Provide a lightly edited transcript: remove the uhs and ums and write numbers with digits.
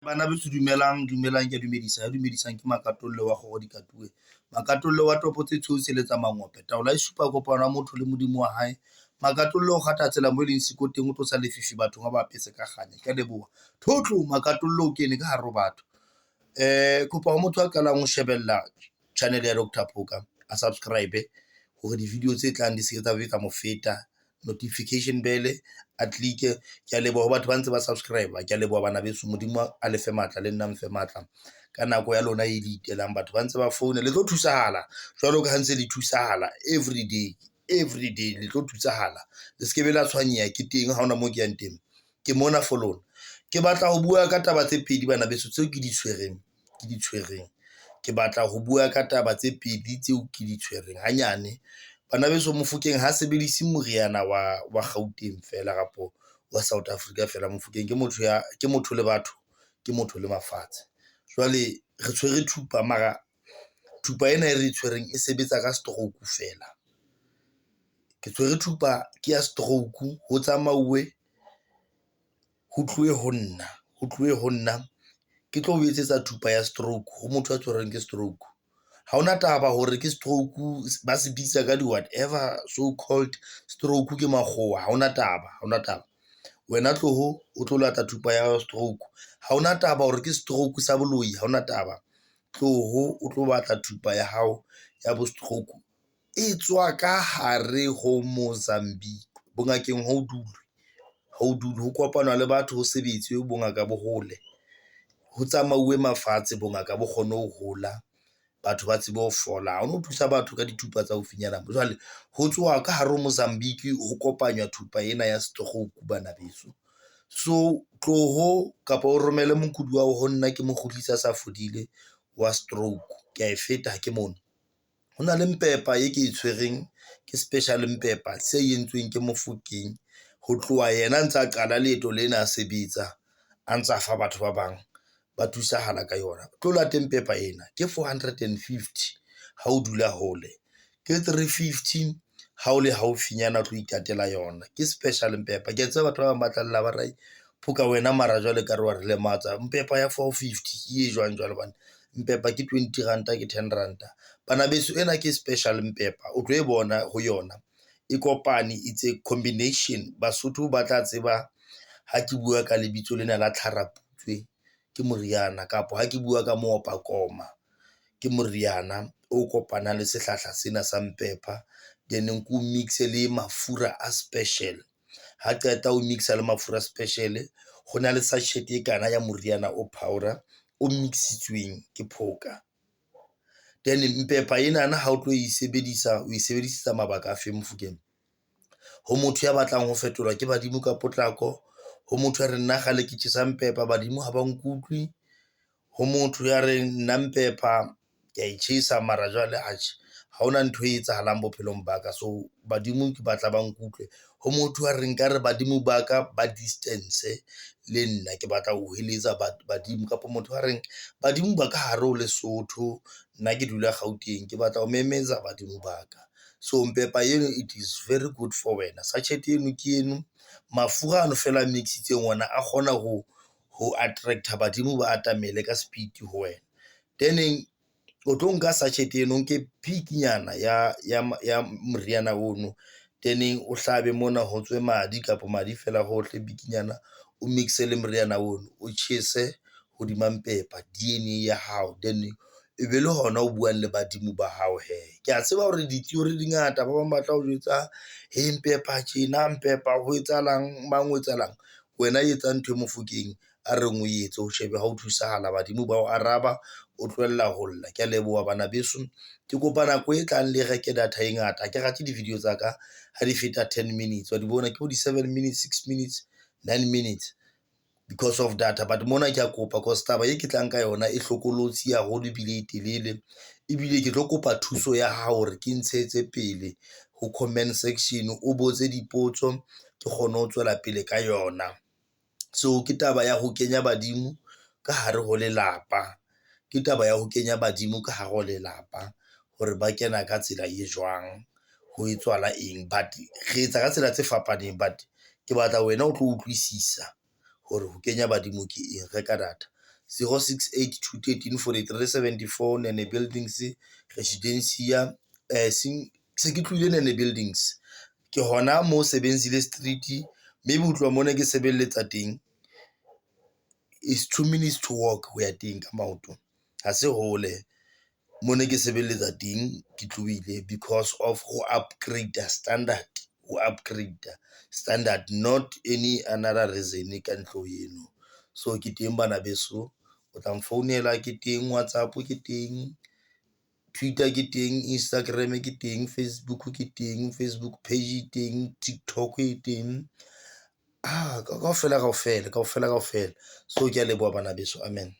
Bana beso dumelang, dumelang, ke a dumedisa. Ya dumedisang ke Makatolle wa kgoro di katuwe. Makatolle wa topo tse tshweu seletsa mangope. Taolo e supa kopano ya motho le Modimo wa hae. Makatolle o kgatha tsela mo e leng siko teng, o tlosa lefifi bathong ba ba apese ka kganya. Ke a leboha. Thotlo Makatolle o kene ka hare ho batho. Kopa ho motho a qalang ho shebella channel ya Doctor Phoka a subscribe hore di-video tse tlang di se ke tsa be tsa mo feta. Notification bell a click. Ke a leboha ho batho ba ntse ba subscribe. Ke a leboha bana beso, Modimo a lefe matla le nna mfe matla ka nako ya lona e le itelang. Batho ba ntse ba founa, le tlo thusahala jwalo ka ha ntse le thusahala everyday, everyday le tlo thusahala. Le se ke be la tshwenyeha ke teng, ha hona moo ke yang teng. Ke mona for lona. Ke batla ho bua ka taba tse pedi bana beso tseo ke di tshwereng, ke di tshwereng. Ke batla ho bua ka taba tse pedi tseo ke di tshwereng hanyane. Bana beso Mofokeng ha sebedise moriana wa Gauteng feela kapo wa South Africa feela. Mofokeng ke motho ya, ke motho le batho, ke motho le mafatshe. Jwale re tshwere thupa mara thupa ena e re tshwereng e sebetsa ka stroke feela. Ke tshwere thupa ke ya stroke, ho tsamauwe ho tluwe ho nna, ho tluwe ho nna. Ke tlo o etsetsa thupa ya stroke ho motho a tshwerweng ke stroke. Ha hona taba hore ke stroke ba se bitsa ka di-whatever so called stroke ke makgowa. Ha hona taba, ha hona taba. Wena tloho o tlo lata thupa ya stroke. Ha hona taba hore ke stroke sa boloi, ha hona taba. Tloho o tlo batla thupa ya hao ya bo stroke. E tswa ka hare ho Mozambique. Bongakeng ha o dulwe, ha o dulwe ho kopanwa le batho ho sebetse bongaka bo hole. Ho tsamauwe mafatshe, bongaka bo kgone ho hola. Batho ba tsebe ho fola. Ha ono thusa batho ka dithupa tsa haufinyana. Jwale ho tsoha ka hare ho Mozambique ho kopanywa thupa ena ya stroke bana beso. So tloho kapa o romele mokudi wa ho nna ke mo kgutlise a sa fodile wa stroke. Ke a e feta ha ke mona. Ho na le mpepa e ke e tshwereng ke special mpepa se entsweng ke Mofokeng ho tloha yena a ntsa qala leeto lena a sebetsa a ntsa fa batho ba bang ba thusahala ka yona. Tlo late mpepa ena ke 450 ha o dula hole, ke 350 ha o le haufinyana o tlo itatela yona. Ke special mpepa. Ke a tseba batho ba bang ba tla lla ba re Phoka wena mara jwale ka re wa re lematsa. Mpepa ya 450 ke e jwang jwale hobane mpepa ke 20 ranta ke 10 ranta. Bana beso ena ke special mpepa o tlo e bona ho yona e kopane it's a combination. Basotho ba tla tseba ha ke bua ka lebitso lena la tlharaputswe ke moriana kapa ha ke bua ka moopa koma ke moriana o kopanang le sehlahla sena sa mpepa. Then ko mix le mafura a special. Ha qeta o mix le mafura a special, ho na le sachet e kana ya moriana o powder o mix-itsweng ke Phoka. Then mpepa enana ha o tlo e sebedisa, o e sebedisetsa mabaka a feng Mofokeng? Ho motho ya batlang ho fetolwa ke badimo ka potlako, ho motho ya reng nna kgale ke tjhesa mpepa badimo ha ba nkutlwe, ho motho ya reng nna mpepa ke a e tjhesa mara jwale atjhe ha hona ntho e etsahalang bophelong ba ka. So badimo ke batla ba nkutlwe. Ho motho a reng nkare badimo ba ka ba distance le nna ke batla ho hweletsa badimo kapa motho a reng badimo ba ka hare ho Lesotho nna ke dula Gauteng ke batla ho memetsa badimo ba ka. So mpepa eno it is very good for wena. Sachet eno ke eno mafura ano feela a mix-itseng ona a kgona ho attract-a badimo ba atamele ka speed ho wena. Then o tlo nka sachet eno o nke pikinyana ya moriana ono. Then o hlabe mona ho tswe madi kapa madi feela hohle bikinyana o mix le moriana ono o tjhese hodima mpepa D_N_A ya hao. Then e be le hona o buang le badimo ba hao hee. Ke a tseba hore di-theory di ngata ba bang ba tla o jwetsa he mpepa tjena mpepa ho etsahalang mang ho etsahalang. Wena etsa ntho e Mofokeng a reng o etse o shebe ha o thusahala badimo ba o araba o tlohella ho lla. Ke a leboha bana beso. Ke kopa nako e tlang le reke data e ngata. Ha ke rate di-video tsa ka ha di feta 10 minutes wa di bona ke bo di-7 minutes, 6 minutes, 9 minutes because of data. But mona ke a kopa cause taba e ke tlang ka yona e hlokolosi haholo ebile e telele. Ebile ke tlo kopa thuso ya hao hore ke ntshetse pele ho comment section o botse dipotso ke kgone ho tswela pele ka yona. So ke taba ya ho kenya badimo ka hare ho lelapa. Ke taba ya ho kenya badimo ka hare ho lelapa hore ba kena ka tsela e jwang, ho etsahala eng. But re etsa ka tsela tse fapaneng but ke batla wena o tlo utlwisisa hore ho kenya badimo ke eng. Reka data. 068 213 43 74, Nene Buildings, Residencia. Se ke tlohile Nene Buildings, ke hona mo Sebenzile Street, mme ho tloha mona ke sebeletsa teng is 2 minutes to walk ho ya teng ka maoto. Ha se hole mona ke sebeletsa teng. Ke tlohile because of ho upgrade standard, ho upgrade standard, not any another reason ka ntle ho eno. So ke teng bana beso, o tla nfounela ke teng, WhatsApp ke teng, Twitter ke teng, Instagram ke teng, Facebook ke teng, Facebook page e teng, TikTok e teng. Kaofela, kaofela, kaofela, kaofela. So ke ya leboha bana beso, amen.